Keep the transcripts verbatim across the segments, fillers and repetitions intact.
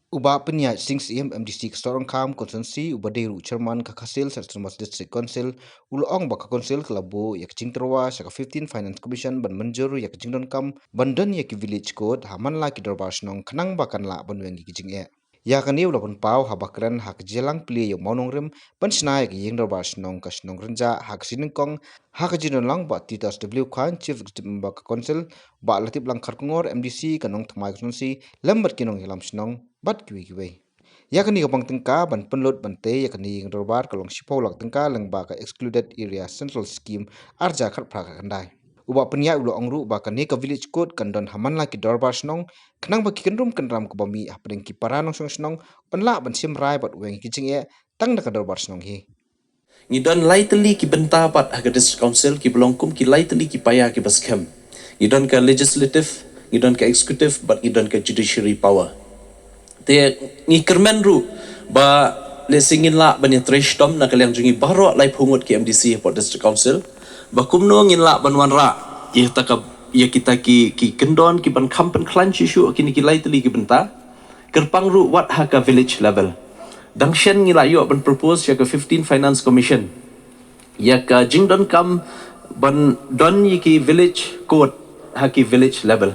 U Bah Pynïaid Sing Syiem, M D C ka Sohryngkham Constituency, uba dei ruh u Chairman ka Khasi Hills Autonomous District Council, u la ong ba ka Council ka la buh ïa ka jingtyrwa sha ka fifteenth Finance Commission ban mynjur ïa ka jingdonkam ban don ïa ki Village Court ha man la ki Dorbar Shnong khnang ba kan lah ban weng ïa ki jingeh. Ïa kane u la pynpaw haba kren ha ka jingïalang plie ïa u mawnongrim ban shna ïa ka ïing Dorbar Shnong ka shnong Rynjah ha ka sngi Nyngkong, ha ka jingdon lang u Bah Titus W Chyne, Chief Executive Member ka Council, u Bah Lateep Langkhar Kongor, M D C ka Nongthymmai Constituency, lem bad ki nongïalam shnong bad kiwei kiwei. Ïa kane ka bang tyngka ban pynlut ban tei ïa kane ka ïing dorbar ka long shiphew lak tyngka lyngba ka Excluded Area Central Scheme ar hajar khatphra khatkhyndai. U Bah Pynïaid u la ong ruh ba kane ka Village Court kan don ha man la ki Dorbar Shnong khnang ba ki kynrum kynram kiba mih hapdeng ki para nongshong shnong yn lah ban shim rai bad weng ïa ki jingeh tang da ka Dorbar Shnong hi. Ngi don lai tylli ki bynta pat ha ka District Council kiba long kum ki lai tylli ki paia kiba skhem. Ngi don ka legislative, ngi don ka executive bad ngi don ka judiciary power. Te ngi kyrmen ruh ba lehse ngin lah ban ïatrei shitom na ka liang jong ngi baroh laiphew ngut ki M D C hapoh District Council ba kumno ngin lah ban wanrah ïa kata ka, ïa kita ki, ki kyndon kiban kham pynkhlaiñ shuh shuh kine ki lai tylli ki bynta. Kyrpang ruh wat ha ka village level. Dang shen ngi la ïoh ban propose ïa ka fifteenth Finance Commission ïa ka jingdonkam ban don ïa ki village court ha ki village level.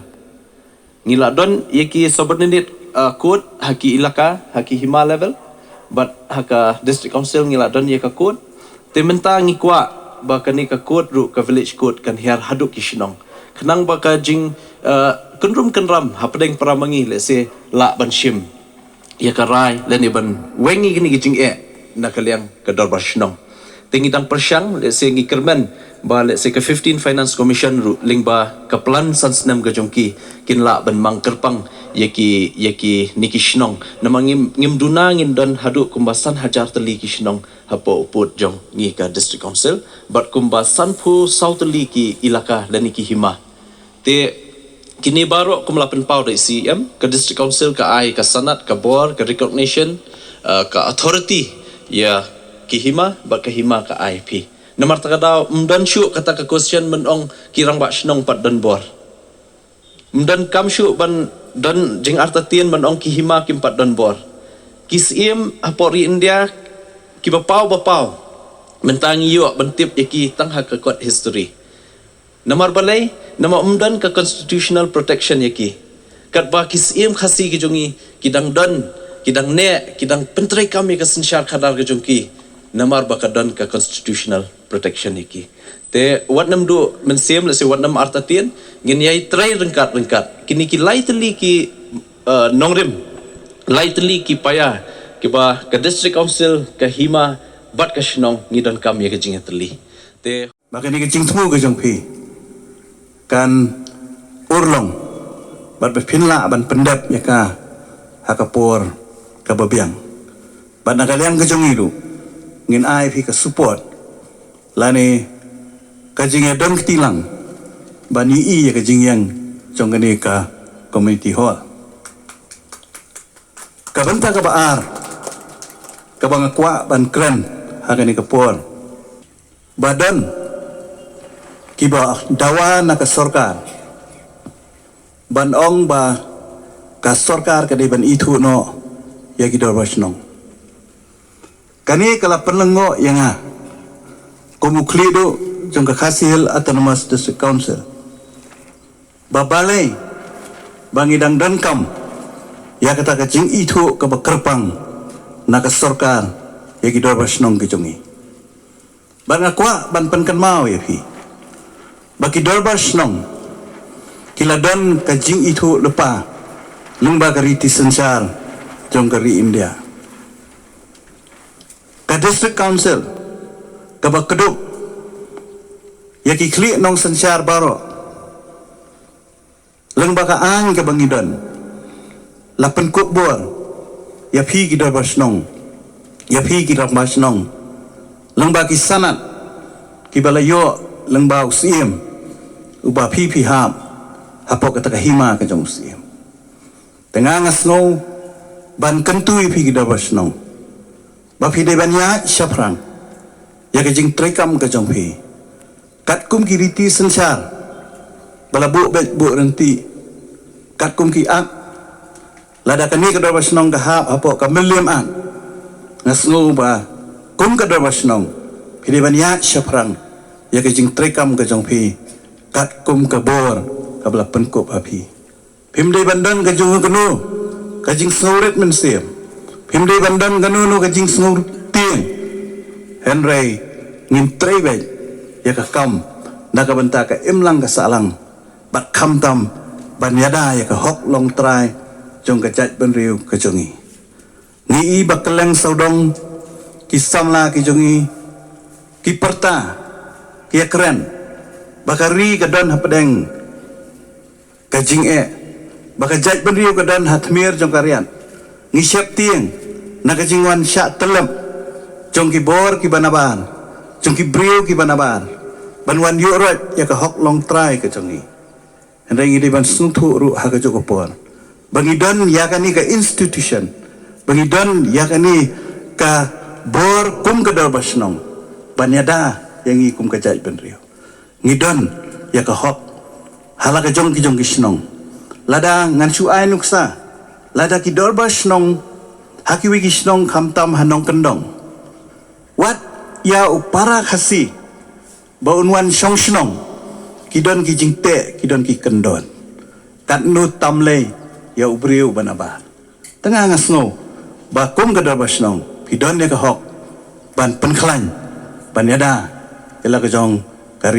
Ngi la don ïa ki subordinate, uh, court ha ki ilaka, ha ki hima level, bad ha ka District Council ngi la don ïa ka court. Te mynta ngi kwah ba kane ka court ruh, ka village court, kan hiar haduh ki shnong khnang ba ka jing, uh, kynrum kynram hapdeng para ma ngi lehse lah ban shim ïa ka rai lane ban weng ïa kine ki jingeh na ka liang ka Dorbar Shnong. Te ngi dang pyrshang, lehse ngi kyrmen ba lehse ka fifteenth Finance Commission ruh lyngba ka plan san snem ka jong ki kin lah ban mang kyrpang ïa ki, ïa kine ki shnong. Namar ngim, ngim duna ngin don haduh kumba san hajar tylli ki shnong hapoh u pud jong ngi ka District Council bad kumba sanphew saw tylli ki ilaka lane ki hima. Te kine baroh kum la pynpaw da i C E M, ka District Council ka ai ka sanad, ka bor, ka recognition, uh, ka authority ïa ki hima bad ka hima ka ai phi. Namar kata ka daw ym don shuh kata ka question ban ong ki rangbah shnong pat don bor. Ym donkam shuh ban don jingartatien ban ong ki hima kim pat don bor. Ki syiem hapoh ri India kiba paw ba paw mynta ngi ïoh ban tip ïa ki tang ha ka kot history. Namar balei? Namar ym don ka constitutional protection ïa ki. Katba ki syiem Khasi ki jong ngi ki dang don, ki dang neh, ki dang pyntreikam ïa ka synshar khadar ka jong ki. Namar ba ka don ka constitutional protection ïa ki. Te wat nym duh mynsiem lehse wat nym artatien, ngin ïai trei ryngkat ryngkat. Kine ki lai tylli ki, uh, nongrim, lai tylli ki paia kiba ka District Council, ka hima bad ka shnong ngi donkam ïa ka jingïatylli. Te ba kane ka jingthmu ka jong phi kan urlong bad ba phin lah ban pyndep ïa ka ha ka por kaba biang. Bad na ka liang ka jong ngi ruh ngin ai phi ka support lane ka jingïadon kti lang ban ïohi ïa ka jingïeng jong kane ka community hall. Ka bynta kaba ar kaba nga kwah ban kren ha kane ka por, ba don kiba dawa na ka sorkar ban ong ba ka sorkar ka dei ban ithuh noh ïa ki dorbar shnong. Kane ka la pynlyngngoh ïa nga kum u khlieh duh jong ka Khasi Hills Autonomous District Council. Ba balei ba ngi dang donkam ïa kata ka jingithuh kaba kyrpang na ka sorkar ïa ki dorbar shnong ki jong ngi. Bad nga kwah ban pynkynmaw ïa phi ba ki dorbar shnong ki la don ka jingithuh lypa lyngba ka riti synshar jong ka ri India. Ka District Council kaba kdup ïa ki khlieh nongsynshar baroh lyngba ka aiñ kaba ngi don la pynkup bor ïa phi ki dorbar shnong, ïa phi ki rangbah shnong, lyngba ki sanad kiba la ïoh lyngba u Syiem uba phi phi hap hapoh kata ka hima ka jong u Syiem. Te nga nga sngew ban kyntu ïa phi ki dorbar shnong ba phi dei ban ïaid shaphrang ïa ka jingtreikam ka jong phi katkum ki riti synshar ba la buh beit buh ryntih, katkum ki ak Lada kane ka Dorbar Shnong ka hap hapoh ka Mylliem Act, nga sngew ba kum ka Dorbar Shnong phi dei ban ïaid shaphrang ïa ka jingtreikam ka jong phi katkum ka bor kaba la pynkup ha phi. Phim dei ban don ka jingkynmaw, ka jingsngewrit mynsiem. Phim dei ban don kano kano ka jingsngewtieng. Hynrei ngin trei beit ïa ka kam na ka bynta ka imlang ka sahlang, bad khamtam ban ïada ïa ka hok longtrai jong ka jaitbynriew ka jong ngi. Ngi i ba kylleng sawdong ki samla ki jong ngi ki pyrta, ki ïakren ba ka ri ka don hapdeng ka jingeh, ba ka jaitbynriew ka don ha tmier jong ka riat. Ngi sheptieng na ka jingwan shah tyllep jong ki bor kiba nabar, jong ki briew kiba nabar, ban wan ïuh roit ïa ka hok longtrai ka jong ngi. Hynrei ngi dei ban sngewthuh ruh ha kajuh ka por ba ngi don ïa kane ka institution, ba ngi don ïa kane ka bor kum ka Dorbar Shnong ban ïada ïa ngi kum ka jaitbynriew. Ngi don ïa ka hok ha la ka jong ki jong ki shnong. Lada ngan shu ai nuksa, lada ki Dorbar Shnong ha kiwei ki shnong khamtam ha nongkyndong, wat ïa u para Khasi ba un wan shong shnong, ki don ki jingteh, ki don ki kyndon. Katno tam lei ïa u briew ba nabar. Te nga sngew ba kum ka Dorbar Shnong phi don ïa ka hok ban pynkhlaiñ, ban ïada ïa la ka jong